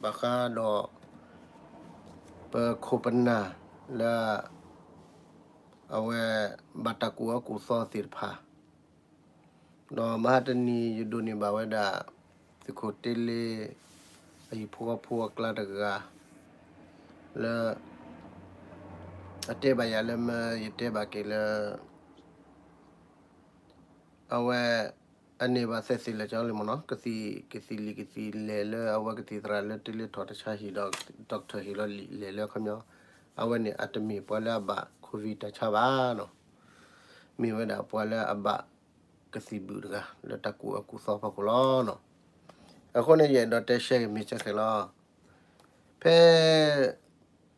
ဘၣ်ဃးဒီး ပခိၣ်ပနၢ်လၢ အဝဲ ဘၣ်တၢ်ကူၣ်အၢကူၣ်သီသ့ၣ်တဖၣ် ဒီးမဟါတနံၤယဒိးန့ၢ်ဘၣ်ဝဲဒၣ် သုးခိၣ်တ့လ့ အဟံၣ်ဖိဃီဖိအကျါတဂၤ လၢ အတဲဘၣ်ယၤလၢမၢယတဲဘၣ်က့ၤလၢ အဝဲ အန့ၢ်ဘၣ်သဲးသ့ၣ်လၢကၠီလံမ့ၢ်နီၤ, ကသံၣ် ကသံၣ်လံာ်ကသံၣ်လဲၢ်လၢအဝဲ ကသံၣ်သရၣ်လၢတ့လ့ထီၣ်တဆါဟံၣ်ဒီး doctor ဟ့ၣ်လီၤလံာ်လဲၢ်လၢခီပညီ, အဝဲန့ၣ်အတမ့ၢ်ပှၤလၢအဘၣ် COVID တၢ်ဆါဘၣ်နီၤ, မ့ၢ်ဝဲဒၣ်ပှၤလၢအဘၣ်ကသံၣ်ဘုၣ်တဂၤ လၢတၢ်ကူၣ်အၢကူၣ်သီဖီခိၣ်လီၤနီၤ. အဃိန့ၣ် ယအဲၣ်ဒိးတဲရှဲက့ၤမ့ၢ်ကဲခဲလီၤ. ဖဲ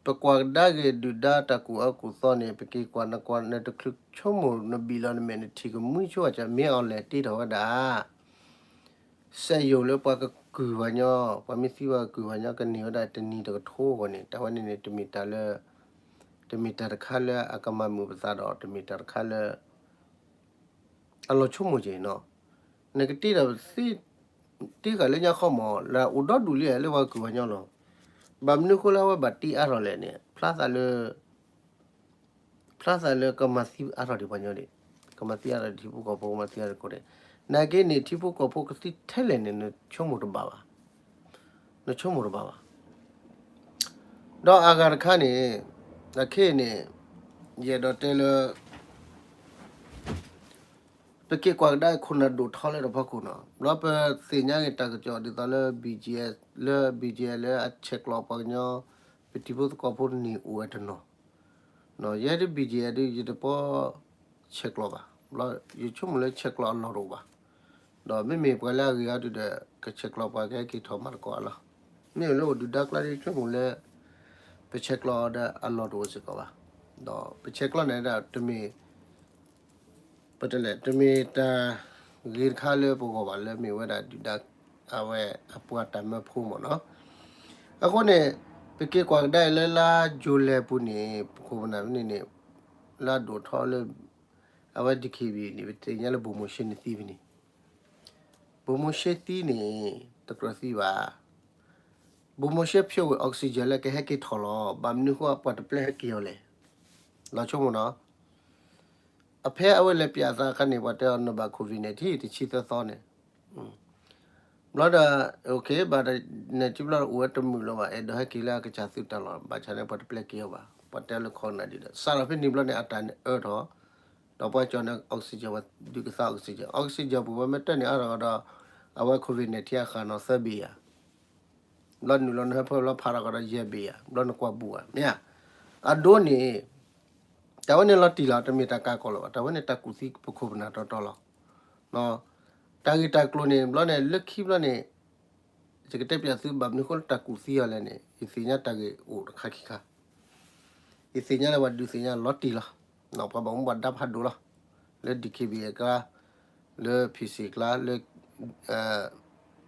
ပကွၢ်ကဒါက့ၤဒုၣ်ဒါတၢ်ကူၣ်အၢကူၣ်သီန့ၣ် ပက့ၤကွၢ်နကွၢ်နတချုးဆိကမိၣ်နဘံၣ်လီၤနမဲာ်နထံၣ်ကမှံဆိအီၤ မ့ၢ်အီၤလဲၣ်တ့ထီၣ်ဝဲဒၣ် စက်ရုံလၢပှၤကကုၢ်ပှၤကညီ, ပှၤမ့ၢ်သံပှၤကကုၢ်ပှၤကညီ ကန့ၢ်ဝဲဒၣ်တနံၤတကထိအဂီၢ်န့ၣ် တၢ်ဝဲန့ၣ်န့ၣ် တမ့ၢ်တၢ်လၢ တမ့ၢ်တၢ်တခါလၢအကမၤမုာ်ပသးဒီး တမ့ၢ်တၢ်တခါလၢ အလီၤဆိကမိၣ်က့ၤနီၤ. နကတ့ဒီး တ့ဃာ်လၢညါခီမး လၢအိၣ်ဒီဒူၣ်လံလၢပှၤကကုၢ်ပှၤကညီလီၤ. ဘၣ်မနုၤဃိလၢအဝဲဘၣ်တ့အါထီၣ်လဲၣ်န့ၣ် ဖျါသးလၢ ဖျါသးလၢကမၤသံအါထီၣ်ဒံးပှၤကညီဒံး, ကမၤသံအါထီၣ်ဒံးထံဖိကီၢ်ဖိ ကမၤသံအါထီၣ်ဒံးကိးဒံး, နာ်က့န့ၣ် ထံဖိကီၢ်ဖိကသံထဲလဲၣ်န့ၣ် နဆိကမိၣ်တဘၣ်ဘၣ်, နဆိကမိၣ်တဘၣ်ဘၣ်. ဒီးအဂၤတခါန့ၣ် အခဲအံၤန့ၣ် ယအဲၣ်ဒိးတဲလၢ ပက့ၤကွၢ်ကဒါခိၣ်နၢ်ဒိၣ်ထီလၢတဖီခိၣ်နီၤ, ဘျီပသ့ၣ်ညါက့ၤတၢ်ကစီၣ်ဒ်သိးလၢ BGF လၢ BGF လၢအဆဲးကျိးပှၤကညီ ပထံဖိသကိးဖိန့ၣ်အိၣ်ဝဲတနီၤ, ယဲဒ် BGF ဒ်ယတပီဆဲးကျိးဘၣ်, ဘျီယဆိကမိၣ်လၢဆဲးကျိးအလီၢ်တအိၣ်ဘၣ်, ဒီးမ့မ့ၢ်ပှၤလၢအဂ့ၤအီၤဒုးဒီး ကဆဲးကျိးပှၤကဟဲက့ၤထီၣ်မၤသကိးအလီၢ်, မ့ၢ်လၢအိၣ်ဒုၣ်ဒါကျါဒ်ဆိကမိၣ်လၢ ပဆဲးကျိးဒီးအလီၢ်တအိၣ်စ့ၢ်ကီးဘၣ်, ဒီးပဆဲးကျိးန့ၣ်ဒၣ်တမ့ၢ် ပတဲလဲၣ် တမ့ၢ်တၢ်ဂ့ၤတခါလၢပဂီၢ်ဘၣ်လၢမ့ၢ်ဝဲဒၣ်ဒုၣ်ဒါ အဝဲအပှၤတၢ်မၢဖိမ့ၢ်နီၤ. အဃိန့ၣ် ပက့ၤကွၢ်ကဒါအံၤလၢလါ July ပူၤန့ၣ် ပခိၣ်ပနၢ်ဖဲန့ၣ်န့ၣ် လၢအဒိၣ်ထီလၢ အဝဲ DKBA န့ၣ် ပသ့ၣ်ညါလၢ ဗိုလ်မှူးရှစ် န့ၣ်သံဖဲန့ၣ်, ဗိုလ်မှူးရှစ် သံန့ၣ် တကြၢးသံဘၣ် ဗိုလ်မှူးရှစ် ဖြုတ်ဝဲ oxygen လၢကဟဲက့ၤထီၣ်လီၤ, ဘၣ်မနုၤဃိပှၤတပျဲဟဲက့ၤအီၤလဲၣ်, လီၤဆိကမိၣ်နီၤ. အဖဲအဝဲလဲၤပၠးသးအခါန့ၣ် ပှၤတဲအီၤနဘၣ် COVID nineteen တဆံသၢသီန့ၣ်, ဘျီဒီး ဘၣ်တၢ်နဲၣ်ထံဘျီအိၣ်ဝဲတမုာ်လီၤဘၣ်, အဲၣ်ဒိးဟဲက့ၤလၢအကစၢ်သုးတၢ်လီၢ်, ဘၣ်ဆၣ်န့ၣ် ပှၤတပျဲက့ၤအီၤဘၣ်, ပှၤတဲလၢခီကနၣ်ဒ်ဒီး စးထီၣ်ဖဲန့ၣ်ဘျီန့ၣ် အတၢ်န့ၣ်အၢထီၣ်, ဒီးပှၤကၠီၣ်န့ၣ် oxygen ပှၤဒုးကသါ oxygen, oxygen ပူၤဝဲမ့ၢ်တၢ်န့ၣ်အါထီၣ်ဒီး အဝဲ COVID nineteen အဃၢ်နီၤသၢဘ့ၣ်ယၤ ဘျီနုာ်လီၤနဟၢဖၢလီၤဖးထီၣ်ကဒီးယဲၢ်ဘ့ၣ်ယၤ, ဘျီနကွၢ်ဘူးဧါ, မ့ၢ်ဧါ, အဒိန့ၣ် တၢ်ဝဲန့ၣ်လီၤတံၢ်လီၤ, တမ့ၢ်တၢ်ကးကီၢ်လၢၤဘၣ်, တၢ်ဝဲန့ၣ်တၢ်ကူၣ်သံပခိၣ်ပနၢ်တီတီလီၤ. တၢ်ဂ့ၢ်တၢ်ကျိၤန့ၣ် ဘျီန့ၣ် လၢခံဘျီန့ၣ် ယကတဲပၠးသုဘၣ်မနုၤဃိလၢတၢ်ကူၣ်သံအီၤလဲၣ်န့ၣ် ယသ့ၣ်ညါတၢ်ဂ့ၢ်အိၣ်တခါခံခါ, ယသ့ၣ်ညါလၢပှၤဒုးသ့ၣ်ညါလီၤတံၢ်လီၤ, ပှၤဘၣ်မူဘၣ်ဒါဖးဒိၣ်လီၤ, လၢ DKBA အကျါ, လၢ PC အကျါ, လၢ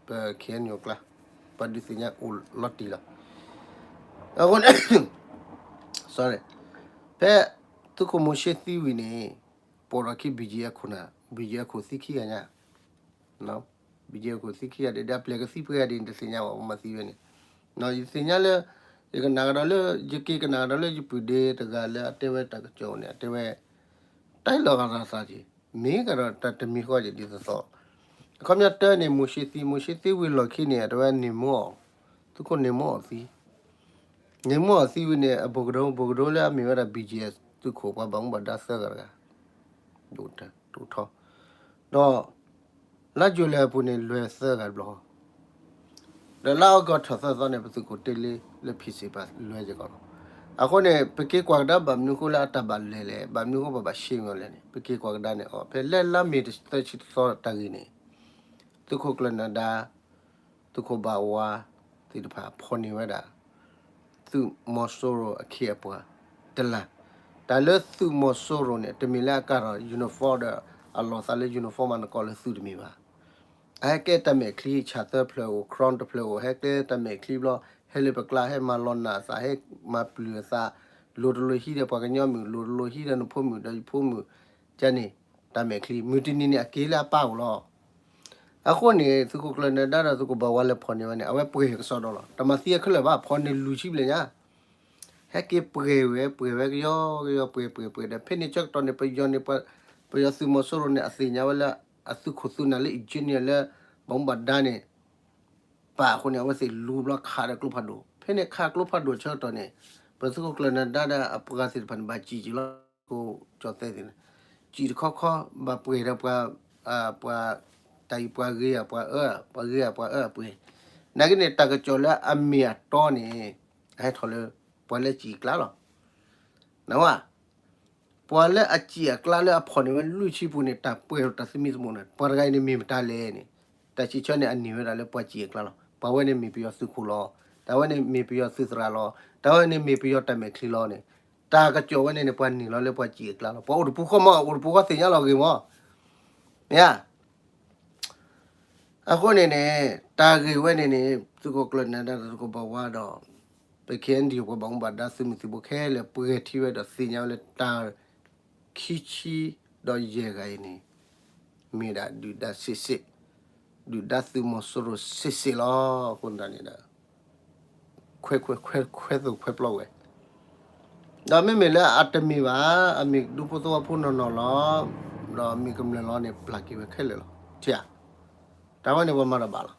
ပ KNU အကျါ, ပှၤဒုးသ့ၣ်ညါအိၣ်လီၤတံၢ်လီၤ. အဃိန့ၣ် sorry, ဖဲသုးခိၣ်မိၤၡ့သံဝံၤန့ၣ် ပိာ်ထီၣ်ခံ BGF ခိၣ်နၢ်, BGF ခိၣ်သံခံဂၤညါ, BGF ခိၣ်သံခံဂၤဒ်ဒီး အပျဲၢ်ကသံပှဲၤဂၤဒ်န့ၣ် တသ့ၣ်ညါဘၣ် ပမၤသံဝဲန့ၣ်, ယသ့ၣ်ညါလၢ ယကနၣ်ကဒီးလၢ ယက့ၤကနၣ်ကဒီးလၢယပုၢ်ဒ့တဂၤလၢအတဲဝဲတၢ်ကစီၣ်န့ၣ် အတဲဝဲ တၢ်လီၤဂာ်သးက့ၤ မ့ၢ်ကဒီးတၢ်တမံၤဃီက့ၤဒ်သိးသိး, အခီပညီတၢ်န့ၣ် မိၤၡ့သံ, မိၤၡ့သံဝံၤလီၢ်ခံန့ၣ် အတဲဝဲန့ၣ်မိၢ်အီၤ, သုးခိၣ်န့ၣ်မိၢ်အီၤသံ, န့ၣ်မိၢ်အီၤသံဝံၤန့ၣ် အဘိၣ်ကဒိ, ဘိၣ်ကဒိလၢအမ့ၢ်ဝဲဒၣ် BGF သုးခိၣ်ပှၤဘၣ်မူဘၣ်ဒါသၢဂၤတဂၤ ဒိၣ်ထီၣ်, ဒီး လါယူၤလံအပူၤန့ၣ် လွဲၢ်သၢဂၤတဘျီ, ဒီးလါအီကူးထီၣ်သၢသီန့ၣ် ပသုးခိၣ်တ့လ့လၢ PC ပာ်လွဲၢ်စ့ၢ်ကီးလီၤ. အဃိန့ၣ် ပက့ၤကွၢ်ကဒါဘၣ်မနုၤဃိလၢအတၢ်ဘၣ်လဲၤလဲၣ်, ဘၣ်မနုၤဃိပဘၣ်ရှဲမီၤလဲၣ်န့ၣ် ပက့ၤကွၢ်ကဒါန့ၣ်အီၤ ဖဲလၢလါမ့ၤသၢဆံတသီတၢ်ဂ့ၢ်န့ၣ် သုးခိၣ်ကျၢၢ်နၢၤဒါ သုးခိၣ်ဘၣ်ဝါသ့ၣ်တဖၣ် ဖီၣ်န့ၢ်ဝဲဒၣ် သုးမီၤစိရိၤအခ့အပှၤတလၢ်, တၢ်လၢသုးမီၤစိရိၤန့ၣ် တမ့ၢ်လၢအကါထီၣ် uniform ဒီး အလီၤသးလၢ uniform မးနကီးလၢသုးတမ့ၢ်ဘၣ်. အဟဲကဲတၢ်မဲာ်ချံ ဆၣ်သၢဖျၢၣ်အိၣ် ခရီတဖျၢၣ်အိၣ် ဟဲကဲတၢ်မဲာ်ချံဘျီ ဟဲလၢပကျါ ဟဲမၤလီၤနၢ်အသး ဟဲမၤပျုၢ်အသး လိၤတလိၤဟံးဒီးပှၤကညီမုၣ် လိၤတလိၤဟံးဒီးနဖိမုၣ်ဒီးယဖိမုၣ် ကန့ၣ် တၢ်မဲာ်ချံ မုၢ်တနံၤန့ၣ် အက့ၤလၢအပၢ်အိၣ်လီၤ. အဃိန့ၣ် သုးခိၣ်ကျၢၢ်နၢၤဒါဒီးသုးခိၣ်ဘၣ်ဝါလဲၤဖီၣ်န့ၢ်ဝဲန့ၣ် အဝဲပှဲၤကစီဒီလီၤ. တမၤသံအခဲလၢာ်ဘၣ်, ဖီၣ်န့ၢ်လွံၢ်ဆံဘျဲၣ်ညါ, ဟဲက့ၤပှဲၤဝဲ ပှဲၤဝဲကယီကယီ ပှဲၤပှဲၤပှဲၤဒီး ဖဲန့ၣ်ဆၢကတီၢ်န့ၣ် ပယီၤန့ၣ် ပယီၤသုးမီၤစိရိၤန့ၣ် အသ့ၣ်ညါဝဲလၢ အသုးခိၣ်သုးနၢ်လၢအံၤကၠ့န့ၣ်လၢ ဘၣ်မူဘၣ်ဒါန့ၣ် ပာ်အဃိန့ၣ် အဝဲသ့ၣ်လူၤဘျီခးဒီးကျိဖးဒိၣ်, ဖဲန့ၣ်ခးကျိဖးဒိၣ်ဆၢကတီၢ်န့ၣ် ပသုးခိၣ်ကျၢၢ်နၢၤဒါဒီးအပှၤသ့ၣ်တဖၣ်န့ၣ် ဘၣ်စံၣ်က့ၤလီၤ, ကၠီၣ်သဲးသ့ၣ်န့ၣ် စံၣ်တခီခီ ဘၣ်ပှဲၤဒီးပှၤ ပှၤ တၢ်အံၤပှၤဂ့ၤဧါပှၤအၢ ပှၤဂ့ၤဧါပှၤအၢအပှဲၤ, နာ်က့န့ၣ် တၢ်ကစီၣ်လၢအမ့ၢ်အတီန့ၣ် အဟဲထီၣ်လၢ ပှၤလၢစံၣ်အကျါလီၤ. နဝဲ ပှၤလၢအစံၣ်အကျါလၢအဖီၣ်န့ၢ်ဝဲလွံၢ်ဆံပူၤန့ၣ် တၢ်ပှဲၤတၢ်သမံသမိးန့ၣ် ပှၤတဂၤအံၤန့ၣ်မ့ၢ်မတၤလဲၣ်န့ၣ်, တၢ်စံးဆၢန့ၣ် အန့ၢ်ဝဲဒၣ်လၢပှၤစံၣ်အကျါလီၤ. ပှၤဝဲန့ၣ်မ့ၢ်ပယီၤသုးခိၣ်လီၤ. တၢ်ဝဲန့ၣ်မ့ၢ်ပယီၤသုးသရၣ်လီၤ. တၢ်ဝဲန့ၣ်မ့ၢ်ပယီၤတၢ်မဲာ်ချံလီၤန့ၣ်, တၢ်ကစီၣ်ဝဲန့ၣ်န့ၣ် ပှၤန့ၢ်လီၤလၢပှၤစံၣ်အကျါလီၤ. ပှၤအိၣ်တပူၤဃီမး အိၣ်တပူၤဃီသ့ၣ်ညါလီၤဂ့ၤမး, မ့ၢ်ဧါ. အဃိန့ၣ်န့ၣ် တၢ်ဂ့ၢ်ဝဲန့ၣ်န့ၣ် သုးခိၣ်ကျၢၢ်နၢၤဒါဒီးသုးခိၣ်ဘၣ်ဝါဒီး ပ ခ့ၣ်အဲၣ်ယူၣ် ပှၤဘၣ်မူဘၣ်ဒါသုးမုၢ်သံၣ်ဘိခဲလၢာ် ပှဲၤထံဝဲဒီးသ့ၣ်ညါဝဲလၢတၢ် ခံဆံဒီးယဲၢ်ဂၤအံၤန့ၣ် မ့ၢ်ဒၣ်ဒုၣ်ဒါစ့စ့, ဒုၣ်ဒါသုးမီၤစိရိၤစ့စ့လီၤ. အဃိန့ၣ်ဒီး ခွဲခွဲခွဲခွဲသိၣ်ခွဲပျီဝဲ, ဒီးမ့မ့ၢ်လၢအတမ့ၢ်ဘၣ်, အမ့ၢ်ဒူဖိသဝီဖိနီၢ်နီၢ်လီၤ, ဒီးမ့ၢ်ကမျၢၢ်လီၤန့ၣ် ပျၢ်က့ၤဝဲခဲလၢာ်လီၤ. ထံၣ်ဧါ, တၢ်ဝဲန့ၣ်ပှၤမၤတဘၣ်လီၤ.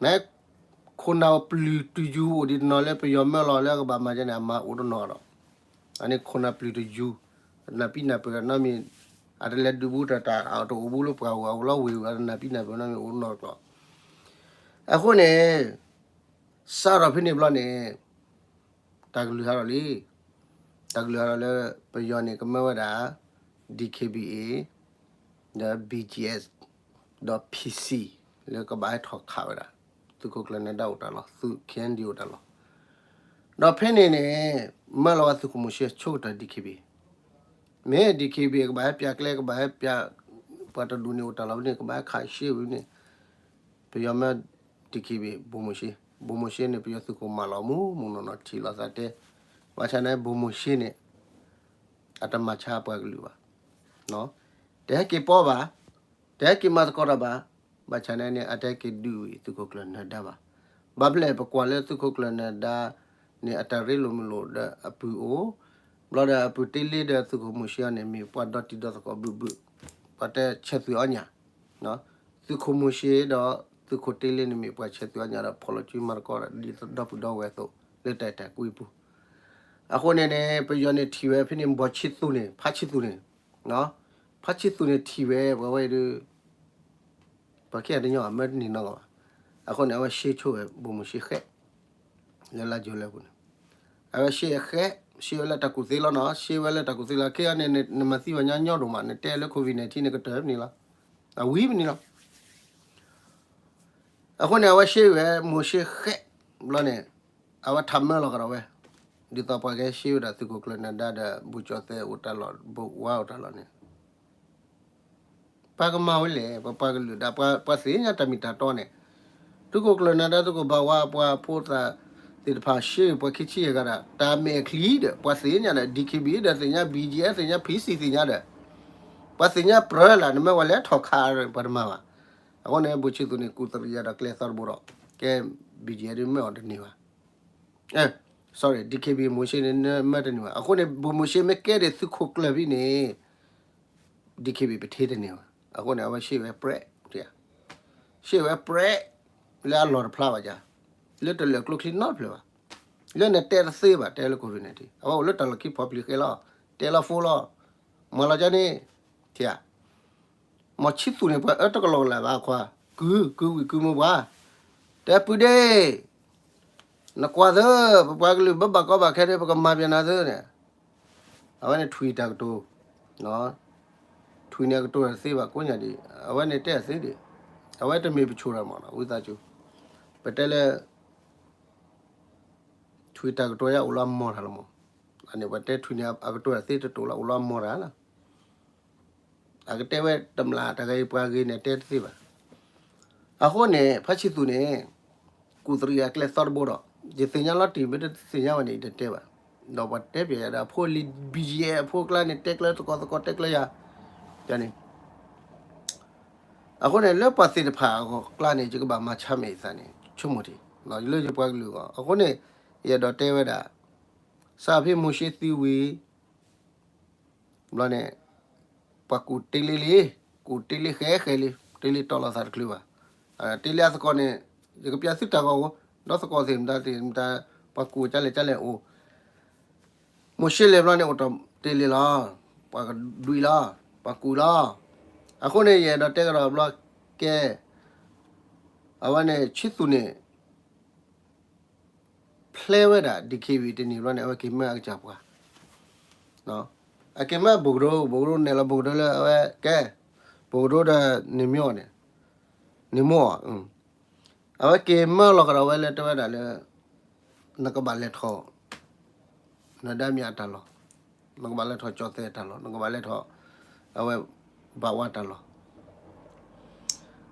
န ခိၣ်နၢ်ပျုၢ်တယူၤအိၣ်ဒံးတနီၤလၢပယီၤမၢလီၤလၢအကဘၣ်မၤဒ်န့ၣ် အမၤအိၣ်တနီၤဒီး, အန့ၣ်ခိၣ်နၢ်ပျုၢ်တယူၤ, နၢ်ပံနၢ်ပၢၢ်နီတမံၤ, အတလဲၤဒုးဘူးတၢ်တၢ် အတအိၣ်ဘူးလၢပှၤဂၤအိၣ်လီၤဝ့ၢ်ဝဲ နၢ်ပံနၢ်ပၢၢ်နီတမံၤအိၣ်နီတကျိၤ. အဃိန့ၣ် စးထီၣ်ဖဲန့ၣ်ဘျီန့ၣ် တၢ်ကလုၢ်ဟးထီၣ်လံ. တၢ်ကလုၢ်ဟးထီၣ်လၢ ပယီၤန့ၣ် ကမၢဝဲဒၣ် ဒီး ဘီကၠံၣ်အ့း ဒီး ဖံၣ်စံၣ် လၢကဘၣ်ဟဲထီၣ်ခးဝဲဒၣ် သုးခိၣ်ကျၢၢ်နၢၤဒါအိၣ်တၢ်လီၢ်, သုး ခ့ၣ်အဲၣ်ယူၣ် အိၣ်တၢ်လီၢ်. ဒီးဖဲန့ၣ်န့ၣ် မၢလီၤဝဲသုးခိၣ်မိၤၡ့ဆိကတၢၢ် ဒံၣ်ခ့ၣ်ဘံၣ်, မ့ၢ် ဒံၣ်ခ့ၣ်ဘံၣ် ကဘၣ်ဟဲပၠးကျဲ ကဘၣ်ဟဲပၠး ပှၤတဒူၣ်န့ၣ်အိၣ်တၢ်လီၢ်ဝဲန့ၣ် ကဘၣ်ဟဲခးရှ့ဝံၤန့ၣ် ပယီၤမၢ ဒံၣ်ခ့ၣ်ဘံၣ် ဘိၣ်မိၤၡ့, ဘိၣ်မိၤၡ့န့ၣ် ပယီၤသုးခိၣ်မၢလီၤမူမူနီၢ်နီၢ်ထံၣ်လီၤသးတဲ, ဘၣ်ဆၣ်န့ၣ် ဘိၣ်မိၤၡ့န့ၣ် အတမၤဆါပှၤကလုာ်ဘၣ်, တဟဲက့ၤပီဘၣ်, တဟဲက့ၤမၤသကိးတၢ်ဘၣ်, ဘၣ်ဆၣ်န့ၣ်န့ၣ် အတဟဲက့ၤဒုးဝံၤသုးခိၣ်ကျၢၢ်နၢၤဒါဘၣ်. ဘၣ်မနုၤလဲၣ် ပကွၢ်လၢသုးခိၣ်ကျၢၢ်နၢၤဒါန့ၣ် အတၢ်ရ့လိာ်မုာ်လိာ်ဒီးအပုၢ်အိၣ်, ဘျီဒီးအပုၢ်တ့လ့ဒီးသုးခိၣ်မိၤၡ့အံၤန့ၣ် မ့ၢ်ပှၤဒီတံၤဒီသကိးဘုၣ်ဘုၣ်, ပှၤတဲဆဲးသွံၣ်အီၣ်ညၣ် သုးခိၣ်မိၤၡ့ဒီးသုးခိၣ်တ့လ့န့ၣ် မ့ၢ်ပှၤဆဲးသွံၣ်အီၣ်ညၣ်ဒီး ဖီၣ်လီၤစုမၤသကိးဒီးဒ်သိးဒီပုၢ်ဒီဝဲၢ်အသိး လၢတၢ်အဲၣ်တၢ်ကွံပူၤ. အဃိန့ၣ်န့ၣ် ပယီၤန့ၣ်ထံၣ်ဝဲဖဲန့ၣ် ဘီၣ်ဆံသူးန့ၣ် ဖါဆံသူးန့ၣ်, ဖါဆံသူးန့ၣ်ထံၣ်ဝဲ ပှၤဝဲအံၤဒီး ပှၤခံဂၤတညီမၢတန့ၢ်နီတဂၤဘၣ်. အဃိန့ၣ် အဝဲရှဲဆိဝဲ ဘိၣ်မိၤၡ့ဃဲး လၢလါယူၤလံအပူၤန့ၣ်, အဝဲရှဲဃဲး, ရှဲဝဲလၢတၢ်ကူၣ်သ့လီၤနီၤ, ရှဲဝဲလၢတၢ်ကူၣ်သ့လီၤ. ခဲအံၤန့ၣ် နမၤသံပှၤညီညီဒိၣ်မး, နတဲလၢ COVID nineteen န့ၣ် ကတၢၢ်ဖဲန့ၣ်လီၤ, အဝံၤဖဲန့ၣ်လီၤ. အဃိန့ၣ် အဝဲရှဲဝဲ မိၤၡ့ဃဲးဘျီန့ၣ်, အဝဲထးမၢလီၤကဒီးဝဲ, ဒ်သိးပှၤကဟဲရှဲဝဲဒၣ်သုးခိၣ်ကျၢၢ်နၢၤဒါဒီး ဘူးကၠီၣ်သဲးအိၣ်တၢ်လီၢ် ဘူးဝါအိၣ်တၢ်လီၢ်န့ၣ် ပှၤကမၤဝဲလဲၣ်, ပပှၤကလုာ်ဒၣ် ပှၤသ့ၣ်ညါတၢ်မ့ၢ်တၢ်တီန့ၣ်, သုးခိၣ်ကျၢၢ်နၢၤဒါ သုးခိၣ်ဘၣ်ဝါ ပှၤဖိသၣ်သ့ၣ်တဖၣ်ရှဲပှၤခံဆံယဲၢ်ဂၤဒၣ် တၢ်မဲာ်ချံဒီး ပှၤသ့ၣ်ညါဒီး ဒံၣ်ခ့ၣ်ဘံၣ်ဒီးသ့ၣ်ညါ ဘီၣ်ကၠံၣ်အ့း သ့ၣ်ညါ ဖံၣ်စံၣ် သ့ၣ်ညါဒီး ပှၤသ့ၣ်ညါပြၢလၢ် နမ့ၢ်ဝဲလဲၤထီၣ်ခးပှၤတမၤဘၣ်. အဃိန့ၣ် ဘိၣ်ဆံသူးန့ၣ် ကူၣ်သရံးယၤဒီးကျဲသီတဘိဒီး ကဲ ဘီၣ်ကၠံၣ်အ့း ဒုးမၢအီၤတန့ၢ်ဘၣ် sorry, ဒံၣ်ခ့ၣ်ဘံၣ် မိၤၡ့န့ၣ် မၢတန့ၢ်ဘၣ်. အဃိန့ၣ် ဘိၣ်မိၤၡ့မ့ၢ်ကဲဒံးသုးခိၣ်ကျၢၢ်ဖဲန့ၣ် ဒံၣ်ခ့ၣ်ဘံၣ်ပထ့တန့ၢ်ဘၣ်. အဃိန့ၣ် အဝဲရှဲဝဲပြဲး, ရှဲဝဲပြဲး လၢအလီၢ်တဖျါဘၣ်ယါ, လၢတလၢာ်ကျိချံနီတဖျၢၣ်ဘၣ်, လၢနတဲတသ့ဘၣ် တဲလၢ COVID nineteen အဝဲအိၣ်လၢတၢ်လီၢ်ခံဖီပျံၤဃဲလီၤ, တဲလီၤဖိလီၤ, မၤလီၤကန့ၣ်, ထံၣ်ဧါ မီၤဆံသူးန့ၣ် ပှၤအၢတကလီၢ်ကလးဘၣ်ခွါ, ကုၢ်, ကုၢ်ဝံၤကုၢ်မုၢ်ပှၤ, တဲပုၢ်ဒ့ၣ်, နကွၢ်သၢ, ပပှၤကလုာ်ဘၣ်ဘၣ်ကီဘၣ်ခဲဒီး ပကမၤပျဲနၤသၢန့ၣ်, အဝဲန့ၣ်ထွံၣ်တၢ်ကတိၤ, ထွံၣ်န့ၣ်အကတိၤတသ့ဘၣ်ကိးညါဒံး, အဝဲန့ၣ်တဲအသ့ဒံး, အဝဲတမ့ၢ်ပဆိၣ်တၢ်မးနီၤ ဝံသးစူၤ, ပတဲလၢ ထွံၣ်တၢ်ကတိၤယါအိၣ်လၢအမီၢ်တၢ်လီၤမး, အန့ၣ်ပှၤတဲထွံၣ်န့ၣ် အကတိၤတၢ်သ့တတိၤလၢအိၣ်လၢအမီၢ်တၢ်လီၤ. အကတဲဝဲတမျၢ်တဂၤအံၤပှၤဂ့ၤန့ၣ်တဲတသ့ဘၣ်. အဃိန့ၣ် ဖါဆံသူးန့ၣ် ကူၣ်သရံးအကျဲသီတဘိဒီး ယသ့ၣ်ညါလီၤတံၢ်မ့ၢ်တသ့ၣ်ညါဝဲန့ၣ် ယတတဲဘၣ်. ဒီးပှၤတဲပျဲယၤဒီး အဖိလံၤ ဘံၣ်ယဲ အဖိအကျါန့ၣ် တဲကျၢၤသကိးသကိးတဲကျၢၤယၤ, ယန့ၣ် အဃိန့ၣ် လၢပှၤသ့ၣ်တဖၣ်အဂီၢ်ကျါန့ၣ် ယကဘၣ်မၤဆါမဲာ်အသးန့ၣ် ဆိကမိၣ်ထံ လၢယပှၤကလုာ်အဂီၢ်. အဃိန့ၣ် ယအဲၣ်ဒိးတဲဝဲဒၣ် စးဖဲမိၤၡ့သံဝံၤ ဘျီန့ၣ် ပှၤကူၣ်တ့လ့လံ, ကူၣ်တ့လ့ဃဲဃဲလံ, တ့လ့တီလီၤသးတချုးဘၣ်. တ့လ့အသကိးန့ၣ် ယကပျးသုတၢ်ဂီၤဧိၤ, ဒီးသကိးသ့ၣ်မတၤသ့ၣ်မတၤ ပှၤကူၣ်ကလဲၣ်ကလဲၣ်အိၣ် မိၤၡ့လဲၤဘျီန့ၣ် အိၣ်တီၢ်တ့လ့လီၤ, ပှၤကဒွံလီၤ, ပှၤကူၣ်လီၤ. အဃိန့ၣ် ယအဲၣ်ဒိးတဲကဒီးဘျီ ကဲ အဝဲန့ၣ် ဆံသူၣ်န့ၣ် ဖျဲဝဲဒၣ် ဒံၣ်ခ့ဝံၤတနံၤဘျီန့ၣ် အဝဲက့ၤမၢအကစၢ်ပှၤ, အက့ၤမၢဘိၣ်ကဒိ, ဘိၣ်ကဒိနဲၣ်လီၤဘိၣ်ကဒိလၢအဝဲကဲ, ဘိၣ်ကဒိဒီးန့ၣ်မ့ၢ်အီၤန့ၣ်, န့ၣ်မ့ၢ်အီၤ အဝဲက့ၤမၢလီၤကဒီးဝဲလၢတဲဝဲဒၣ်လၢ နကဘၣ်လဲၤထီၣ် နဒါမံၤအတၢ်လီၢ်, နကဘၣ်လဲၤထီၣ်ကၠီၣ်သဲးတၢ်လီၢ်, နကဘၣ်လဲၤထီၣ် အဝဲ ဘၣ်ဝါတၢ်လီၢ်.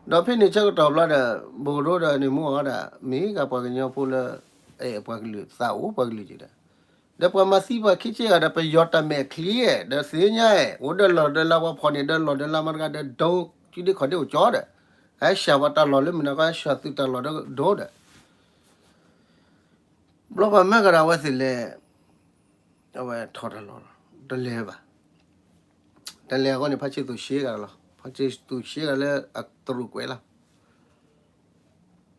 ဒီးဖဲန့ၣ်ဆၢကတီၢ်ဘျီဒီး ဘိၣ်ကဒိဒီးန့ၣ်မ့ၢ်အီၤဒၣ် မ့ၢ်ဂ့ၤပှၤကညီဖိလၢ အဲၣ်ပှၤကလုာ်သးအိၣ်ပှၤကလုာ်က့ၤဒီး ဒီးပှၤမၤသံပှၤခံဆ့ဂၤဒီး ပယီၤတၢ်မဲာ်ချံအဲၣ် ဒီးသ့ၣ်ညါအဲၣ် အိၣ်ဒီးလီၢ်ဒီးလၢပှၤဖီၣ်န့ၢ်ဒီးလီၢ်ဒီးလၢမတၤတဂၤဒီးဒိ ကံဒ့ခီၣ်ဒ့အိၣ်ကၠီဒီး ဟဲဆှၢပှၤတၢ်လီၢ်လၢမုၢ်နၤခီ ဟဲဆှၢသုးတၢ်လီၢ်ဒီးဒိဒီး ဘျီပှၤမၢကဒီးအဝဲသ့ၣ်လဲၤ အဝဲထီၣ်တၢ်လီၢ် တလဲၤဘၣ်. တလဲၤအဃိန့ၣ် ဖါဆံသူၣ်ရှ့ဂၤလီၤ. ဖါဆံသူၣ်ရှ့ဂၤလၢအသရူးကွဲးလီၤ.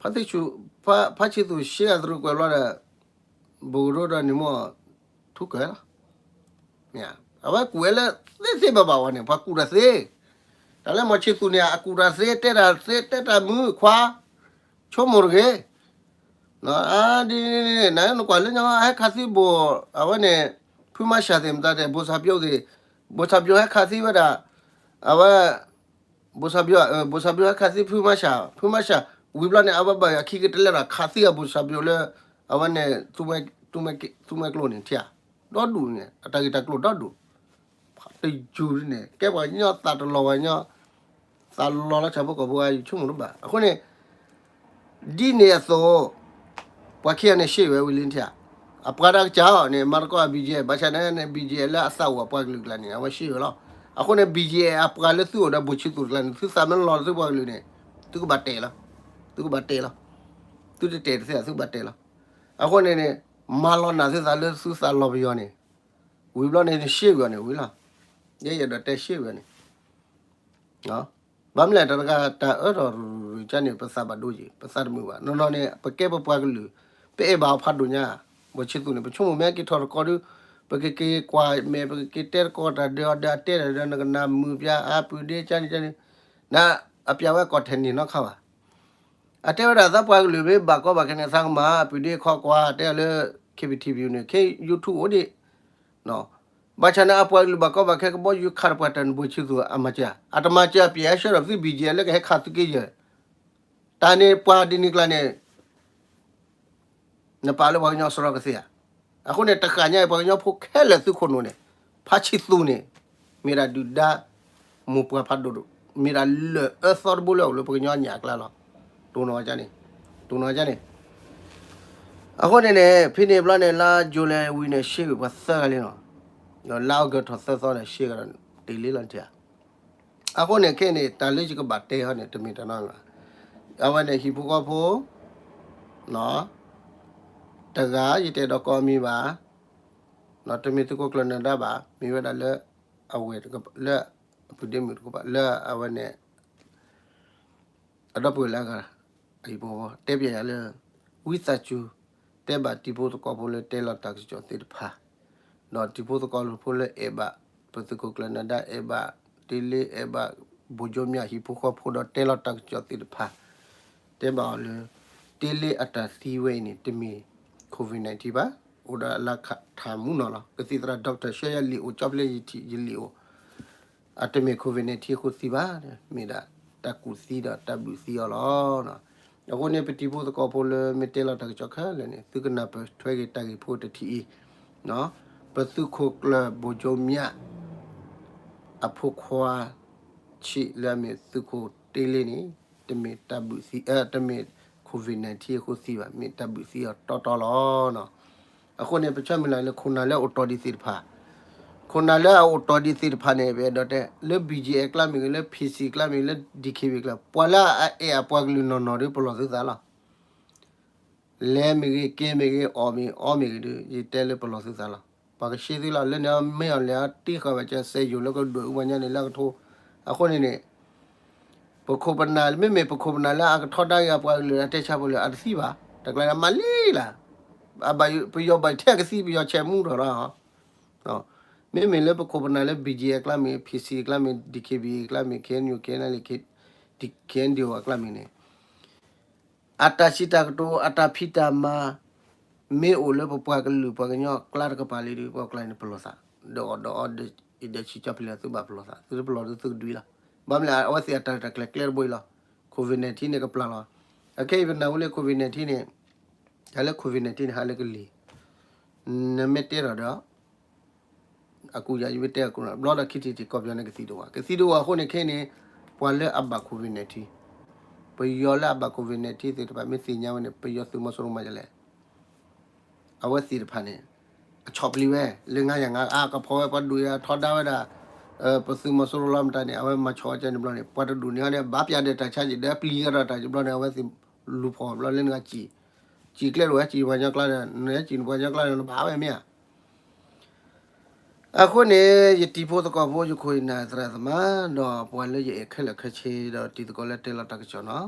ဖါဆံသူၣ်ရှ့ဂၤသရူးကွဲးဘျီဒီး ဘိၣ်ကဒိဒီးန့ၣ်မ့ၢ်ထူကၢၤလီၤ. အဝဲကူၣ်ဝဲလၢသ့သ့ဘၣ်ဘၣ်ဝဲန့ၣ် ပှၤကူၣ်တၢ်သ့. တၢ်လၢမီၤဆံသူၣ်န့ၣ် အကူၣ်တၢ်သ့ တဲတၢ်သ့ တဲတၢ်မုာ်ခွါ ဆိကမိၣ်တဂ့ၤ ဒ်န့ၣ် နကွၢ်လၢညါဟဲခးသံဘိၣ် အဝဲန့ၣ် ဖုမၤရှးသ့ၣ်မတၤသ့ၣ် ဘိၣ်စၢ်ပၠိသ့ၣ် ဘိၣ်စၢ်ပၠိဟဲခးသံဝဲဒၣ် အဝဲ ဘိၣ်စၢ်ပၠိ ဘိၣ်စၢ်ပၠိဟဲခးသံဖုမၤရှး ဖုမၤရှး ဝံၤဘျီန့ၣ် အဝဲဘၣ်အခံကတလဲဒီးခးသံအဘိၣ်စၢ်ပၠိလၢ အဝဲန့ၣ် သူမှဲကျိန့ၣ်ထံၣ် ဒီဒူၣ်န့ၣ် အတၢ်ဂ့ၢ်တၢ်ကျိၤဒီဒူၣ် တယူၤန့ၣ် ကဲပှၤကညီသးတလီၤပှၤကညီ သးလီၤလၢဆၣ်ဖိကီၢ်ဖိအါ ယဆိကမိၣ်တဘၣ်. အဃိန့ၣ် ဒ်န့ၣ်အသိး ပှၤခံဂၤန့ၣ်ရှ့ၣ်ဝဲဝံၤလံထံၣ်ဧါ. အပှၤတၢ်ကစၢ်အီၤန့ၣ် မၤသကိးအ ဘီၣ်ကၠ့ၣ် ဘၣ်ဆၣ်န့ၣ် ဘီၣ်ကၠ့ၣ်လၢအသးအိၣ်အပှၤကလုာ်ကျါန့ၣ် အဝဲရှ့ၣ်ဝဲလီၤ. အဃိန့ၣ် ဘီၣ်ကၠ့ၣ်အပှၤလၢသုအိၣ်ဒီးဘိၣ်ဆံသူၣ်တကျါန့ၣ် သုသးမ့ၢ်လီၤလၢသုပှၤကလုာ်န့ၣ် သုကဘၣ်တဲာ်လီၤ. သုကဘၣ်တဲာ်လီၤ. သုတတဲာ်တသ့ သုကဘၣ်တဲာ်လီၤ. အဃိန့ၣ်န့ၣ် မၤလီၤနၢ်သုသးလၢသုသးလီၤပယီၤန့ၣ် ဝံၤဘျီန့ၣ် နရှ့ၣ်ဝဲန့ၣ်ဝံၤလီၤ. ယဲယအဲၣ်ဒိးတဲရှ့ၣ်ဝဲန့ၣ် ဘၣ်မနုၤလဲၣ် တၢ်တဂၤတၢ်အၢထီၣ်ရူၤရူၤကါန့ၣ် ပသးဘၣ်ဒိက့ၤ ပသးတမုာ်ဘၣ်. နီၢ်နီၢ်န့ၣ် ပကဲပပှၤကလုာ် ပအဲၣ်ဘၣ်အီၤဖးဒိၣ်ညါ ဘိၣ်ဆံသူၣ်န့ၣ် ပဆိကမိၣ်မ့ၢ်က့ၤထီၣ်တကီၢ်ဒု ပကက့ၤကွၢ်မဲာ် ပကက့ၤတဲတကီၢ်တၢ်ဒီးအီၤဒီးအတဲတၢ်ဒီး နကနၣ်မုာ်ပၠးအါ ပုၢ်ဒ့ကၠါန့ၣ်ကၠါန့ၣ် န အပျးဝဲကီၢ်ထဲန့ၣ်နီတခါဘၣ်. အတဲဝဲဒၣ်သးပှၤကလုာ်မ့ၢ်ဘၣ်ကီဘၣ်ခဲန့ၣ် သးကမၤ ပုၢ်ဒ့ခီကွၢ် တဲလၢ ခ့ပထံၣ်ပယူၤန့ၣ် ခ့ YouTube အိၣ်ဒံး ဘၣ်ဆၣ်န့ၣ် အပှၤကလုာ်ဘၣ်ကီဘၣ်ခဲကဘီယူၤခးတပှၢ်တၢၢ်န့ၣ် ဘိၣ်ဆံသူၣ်အမၤစၢၤ အတမၤစၢၤအပျဲၢ်အဆှၢဒီးသု ဘီၣ်ကၠ့ၣ် လၢကဟဲခးသုက့ယဲၢ် တၢ်န့ၣ်ပှၤဒ်န့ၣ်ကျါန့ၣ် နပာ်လၢပှၤကညီစရီကသ့ဧါ. အဃိန့ၣ် တဃၣ်ညါအံၤ ပှၤကညီဖိခဲလၢာ်သုခိၣ်နူာ်န့ၣ် ဖါဆံသူၣ်န့ၣ် မ့ၢ်ဒၣ်ဒုၣ်ဒါ မိၢ်ပှၢ်ဖးဒိၣ်ဒိၣ် မ့ၢ်ဒၣ်လၢၢ်အၢသီတဘိလၢအိၣ်လၢပှၤကညီအညၣ်အကျါလီၤ. တိၢ်နီၣ်ဝဲန့ၣ် တိၢ်နီၣ်ဝဲန့ၣ် အဃိန့ၣ်န့ၣ် ဖဲန့ၣ်ဘျီန့ၣ် လါယူၤလံဝံၤန့ၣ် ရှ့ၣ်ဝံၤပှၤသၢဂၤလံနီၤ. ဒီးလါအီကူးထီၣ်သၢသီန့ၣ် ရှ့ၣ်ဂၤဒီးတ့ၢ်လံလီၤထံၣ်ဧါ. အဃိန့ၣ်ခဲန့ၣ် တၢ်လၢယကဘၣ်တဲဟီန့ၣ် တမ့ၢ်တၢ်နီတမံၤဘၣ်. အဝဲန့ၣ်ဟံၣ်ဖိဃီဖိ တဂၤ ယတအဲၣ်ဒိးကိးအမံၤဘၣ်, တမ့ၢ်သုးခိၣ်ကျၢၢ်နၢၤဒါဘၣ်, မ့ၢ်ဝဲဒၣ်လၢ အဝဲၢ်တကပၤ လၢအပုၢ်ဒ့မုၣ်တကပၤ လၢအဝဲန့ၣ် အဒီပုၢ်ဝဲၢ်လၢအဂၤ အဟံၣ်ဖိဃီဖိ တဲပျဲယၤလၢ ဝံသးစူၤ တဲဘၣ်တံၤဖိသကိးဖိလၢတဲလီၤတၢ်ကစီၣ်သ့ၣ်တဖၣ်, ဒီးတံၤဖိသကိးဖိလၢအဲၣ်ဘၣ် ပသုးခိၣ်ကျၢၢ်နၢၤဒါ အဲၣ်ဘၣ်တ့လ့ အဲၣ်ဘၣ် ဘိၣ်ကၠိမၠး ဟံၣ်ဖိဃီဖိဒီးတဲလီၤတၢ်ကစီၣ်သ့ၣ်တဖၣ်, တဲဘၣ်အီၤလၢ တ့လ့အတၢ်သံဝဲအံၤန့ၣ် တမ့ၢ် COVID nineteen ဘၣ်, အိၣ်ဒီးအလါထၢ်မူနီၣ်လီၤ. ကသံၣ်သရၣ် doctor ရှဲယလံာ်အိၣ် ကၠီဖျဲယထံၣ်ယလံာ်အိၣ် အတမ့ၢ် COVID nineteen အဃိသံဘၣ်, မ့ၢ်ဒၣ်တၢ်ကူၣ်သံဒီးတၢ်ဘုၣ်သံအီၤလီၤ. အဃိန့ၣ် ပတံၤဖိသကိးဖိလၢမ့ၢ်တဲလီၤတၢ်ကစီၣ်ခဲလၢာ်န့ၣ် သုကနၢ်ပၢၢ်ထွဲက့ၤတၢ်ဂ့ၢ်ဖိတထံၣ်အံၤ, ပသုးခိၣ်ကျၢၢ်ဘိၣ်ကၠိမၠး အဖိခွါ ဆံးလၢအမ့ၢ်သုးခိၣ်တ့လ့န့ၣ် တမ့ၢ်တၢ်ဘုၣ်သံ တမ့ၢ် COVID nineteen အဃိသံဘၣ်, မ့ၢ်တၢ်ဘုၣ်သံအီၤတီတီလီၤ. အဃိန့ၣ် ပဆၢမုၢ်လၢ်လၢခိၣ်နၢ်လၢအအိၣ်တီၢ်ဒံးသ့ၣ်တဖၣ် ခိၣ်နၢ်လၢအအိၣ်တီၢ်ဒံးသ့ၣ်တဖၣ်န့ၣ် ပအဲၣ်ဒိးတဲ လၢ ဘီၣ်ကၠ့အကျါမ့ၢ်ဂ့ၤ, လၢ ဖံၣ်စံၣ် အကျါမ့ၢ်ဂ့ၤ, လၢ ဒံၣ်ခ့ၣ်ဘံၣ် အကျါ, ပှၤလၢအအဲၣ်အပှၤကလုာ်နီၢ်နီၢ်ဒီး ပလီၢ်သုသးလီၤ. လဲၤမ့ၢ်ဂ့ၤ, က့ၤမ့ၢ်ဂ့ၤ, အီၣ်မ့ၢ်အီမ့ၢ်ဂ့ၤဒီး ယတဲလၢပလီၢ်သုသးလီၤ. ပှၤကရှဲသုလီၤ. လၢန့ၣ်မ့ၢ်အီၤလဲၤတ့ဃာ်ဘၣ်ကစဲးယိာ်လၢကဒွဲၣ်အူပှၤညီန့ၣ်လၢအကထိ, အဃိန့ၣ်န့ၣ် ပခိၣ်ပနၢ် မ့မ့ၢ်ပခိၣ်ပနၢ်လၢအကထီဒါက့ၤအပှၤကလုာ်အတဲဆါဖိလၢအတသံဘၣ်, တကျါန့ၣ် မၤလံလၢ်, ပယီၤဘၣ်ထဲအကသံ ပယီၤဆဲးမူထီၣ်လီၤ. မ့မ့ၢ်လၢပခိၣ်ပနၢ်လၢ ဘီၣ်ကၠ့အကျါမ့ၢ်, ဖံၣ်စံၣ်အကျါမ့ၢ်, ဒံၣ်ခ့ၣ်ဘံၣ်အကျါမ့ၢ်, ခ့ၣ်အဲၣ်ယူၣ်, ခ့ၣ်အဲၣ်ယူၣ်, ခ့ၣ်အဲၣ်ယူၣ်အကျါမ့ၢ်န့ၣ် အတၢ်စံးတၢ်ကတိၤ အတၢ်ဖံးတၢ်မၤ မ့ၢ်အိၣ်လၢပပှၤကလုာ်ပှၤကညီအကျါတကပၤလံဒီး ပှၤကျါန့ၣ်ပလီၢ်သး, ဒီးအီၣ်ဒီးအီဒီး အံၤဒီးဆံးကၠီဖျဲးသုဘၣ်ပလီၢ်သး, သုတပလီၢ်ဒီးသုကဒွံလီၤ. ဘၣ်မနုၤလဲၣ် အဝဲသ့ၣ်အတၢ်ရဲၣ်တၢ်ကျဲၤကျဲတဘိအံၤလီၤ. COVID nineteen န့ၣ်ကပျၢ်လီၤ. အခဲအံၤပနၢ်ဟူလၢ COVID nineteen န့ၣ်, တၢ်လၢ COVID nineteen န့ၣ် ဟးလၢကလံၤ, နမ့ၢ်တဲထီၣ်ဒီး အကူယၤယမ့ၢ်တဲအကူနီၤ ဘျီဒီးခံထံၣ်တံၢ်ကီၢ်ပယီၤန့ၣ်ကသံတအိၣ်ဘၣ်, ကသံတအိၣ်အဃိန့ၣ်ခဲအံၤန့ၣ် ပှၤလၢအဘၣ် COVID nineteen, ပယီၤလၢအဘၣ် COVID nineteen သ့ၣ်တဖၣ်မ့ၢ်သ့ၣ်ညါဝဲန့ၣ် ပယီၤသုးမီၤစိရိၤမၤဒ်လဲၣ်. အဝဲသ့ၣ်တဖၣ်န့ၣ် အဆီၣ်ပျံၤဝဲ လၢနၤယၤနၤ အကဖီဝဲ ပှၤဒိၣ်ယၤထီဒါဝဲဒၣ် ပသုးမီၤစိရိၤလီၤမတၤန့ၣ် အဝဲမၤဆီၣ်ဝဲကန့ၣ်ဘျီန့ၣ် ပှၤတဒိၣ်န့ၢ်အီၤန့ၣ် ဘၣ်ပျၢ်ဒီးတၢ်ဆါက့ၤ ဒီးပျံၤကဒီးတၢ်က့ၤဘျီန့ၣ် အဝဲသ့ၣ်လူၤဖီၣ်ဘျီလၢနဂၤစံၣ်, စံၣ်ကျဲတအိၣ်ဝဲ စံၣ်ပှၤကညီကျါဒီး နဟဲစံၣ်နပှၤကညီကျါဒီး နဘၣ်ဝဲမ့ၢ်ဧါ. အဃိန့ၣ် ယတံၤဖိသကိးဖိ ယခိၣ်ယနၢ်သရၣ်သမါ ဒီးပှၤလၢယအဲၣ်ခဲလၢာ်ခဲဆ့ ဒီးတံၤသကိးလၢတဲလီၤတၢ်ကစီၣ်နီၤ,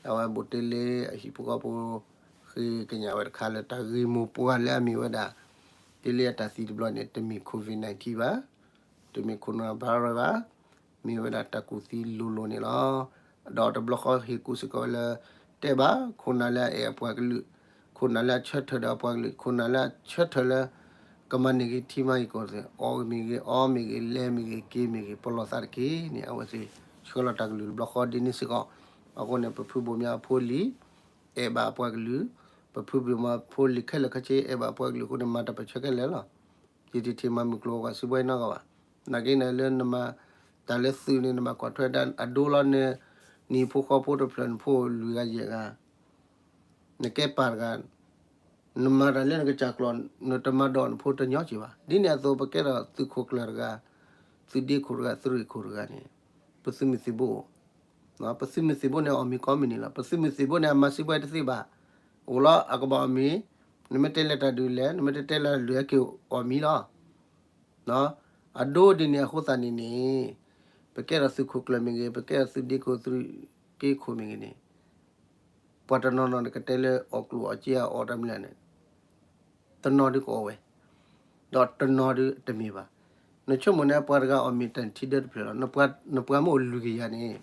အဝဲဘူးတ့လ့အဟံၣ်ဖိဃီဖိ ဃ့ကညးဝဲတခါလၢတၢ်ဂ့ၢ်မိၢ်ပှၢ်လၢအမ့ၢ်ဝဲဒၣ် တ့လ့အတၢ်သံတဘျီန့ၣ် တမ့ၢ် COVID nineteen ဘၣ်, တမ့ၢ် coronavirus ဘၣ်, မ့ၢ်ဝဲဒၣ်တၢ်ကူၣ်သံလိၤလိၤန့ၣ်လီၤ. ဒီးတဘျီဃီဟ့ၣ်ကူၣ်စ့ၢ်ကီးဝဲလၢ တဲဘၣ် ခိၣ်နၢ်လၢအအဲၣ်အပှၤကလုာ်, ခိၣ်နၢ်လၢအဆၢထၢၣ်ဒီးအပှၤကလုာ်, ခိၣ်နၢ်လၢအဆၢထၢၣ်လၢ ကမၤန့ၢ်က့ၤထံမၤအံၤကီၢ်သ့ၣ် အီၣ်မ့ၢ်ဂ့ၤ, အီမ့ၢ်ဂ့ၤ, လဲၤမ့ၢ်ဂ့ၤ, က့ၤမ့ၢ်ဂ့ၤ, ပလီၢ်သးတက့ၢ်န့ၣ် အဝဲသ့ၣ်ဆှၢလီၤတၢ်ကလုၢ်တဘျီဃီဒ်န့ၣ်စ့ၢ်ကီး. အဃိန့ၣ် ပဖုဘိၣ်မၠါအဖိအလံၤ အဲၣ်ဘၣ်အပှၤကလုာ်, ပဖုဘိၣ်မၠါအဖိအလံၤခဲလၢာ်ခဲဆ့ အဲၣ်ဘၣ်အပှၤကလုာ်အဃိန့ၣ် မၤတၢ်ပၢၢ်ဆၢခဲလၢာ်လီၤ. ယတထံၣ်မၤမုၢ်ကျိၤဝဲၤကွာ်စုဘဲနီတဂၤဘၣ်. နာ်က့န့ၣ်လၢနမၤတၢ်လၢသုးန့ၣ် နမၤကွၢ်ထွဲဒၣ်အဒိလီၤန့ၣ် နဟံၣ်ဖိဃီဖိတဖျၢၣ်နဖိလွံၢ်ဂၤယဲၢ်ဂၤ နကဲပၢ်တဂၤ နမၤတၢ်လၢနကစၢ်ကျိာ် နတမၤဒီးနဖိတညီက့ၤဘၣ်. ဒ်န့ၣ်အသိးပကဲထီၣ်သုးခိၣ်ကျၢၢ်တဂၤ, သုးဒ့ခိၣ်တဂၤ, သုးရ့ၣ်ခိၣ်တဂၤန့ၣ် ပသုးမုၢ်သံၣ်ဘိအိၣ်, ပသုးမုၢ်သံၣ်ဘိန့ၣ်အီၣ်မ့ၤကီမ့ၢ်န့ၣ်လီၤ. ပသုးမုၢ်သံၣ်ဘိန့ၣ် အမၤစံးဘှဲတသ့ဘၣ်. အိၣ်လီၤ အကဘၣ်အီၣ်မ့ၤ, နမ့ၢ်တဲလၢတၢ်ဒုးလဲၣ်, နမ့ၢ်တတဲလၢတၢ်ဒုးဟဲက့ၤအီၣ်မ့ၤလီၤ. အဒိဒ်န့ၣ်အဃိသတးန့ၣ်န့ၣ် ပကဲထီၣ်သုးခိၣ်ကျၢၢ်မ့ၢ်ဂ့ၤ, ပကဲထီၣ်သုးဒ့ခိၣ်သုးက့ခိၣ်မ့ၢ်ဂ့ၤန့ၣ် ပှၤတနီၤနီၤန့ၣ်ကတဲလၢအီၣ်ကျိၣ်အီၣ်စ့အီၣ်တၢ်မနုၤလဲၣ်န့ၣ် တနီၤဒုးကအီၣ်ဝဲ, ဒီးတနီၤဒုးတမ့ၢ်ဘၣ်. နဆိကမိၣ်န့ၣ် ပှၤတဂၤအီၣ်မ့ၤတၢ်ထံဒၢတဖျၢၣ်လီၤ. နပှၤမ့ၢ်အိၣ်လွံၢ်ကယၤန့ၣ်